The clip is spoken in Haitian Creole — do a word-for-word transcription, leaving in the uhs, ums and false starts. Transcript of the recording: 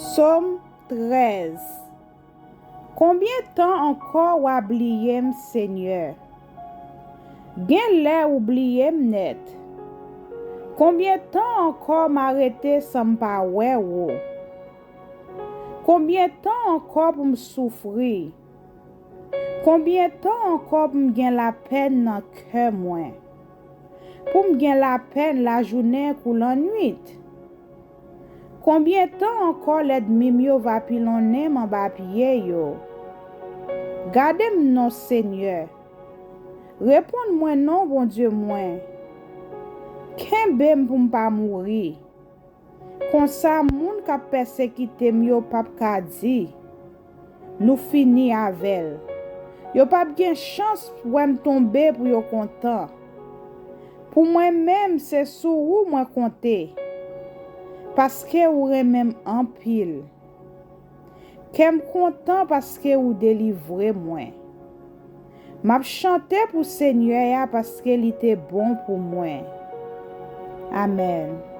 Sòm trèz. Konbyen tan ankò w a bliye m, Senyè? Gen lè ou bliye m nèt. Konbyen tan ankò m a rete san m pa wè ou? Konbyen tan ankò pou m soufri? Konbyen tan ankò pou m gen lapèn nan kè mwen? Pou m gen lapèn lajounen kou lannwit? Konbyen tan ankò lènmi m yo va pilonnen m anba pye yo? Gade m non, Senyè. Reponn mwen non, Bondye mwen. Kenbe m pou m pa mouri. Konsa, moun k ap pèsekite m yo p ap ka di, "Nou fini avè l." Yo p ap gen chans wè m tonbe pou yo kontan. Pou mwen menm, se sou ou mwen konte, paske ou renmen m anpil. Kè m kontan paske ou delivre mwen. M ap chante pou Senyè a paske li te bon pou mwen. Amèn.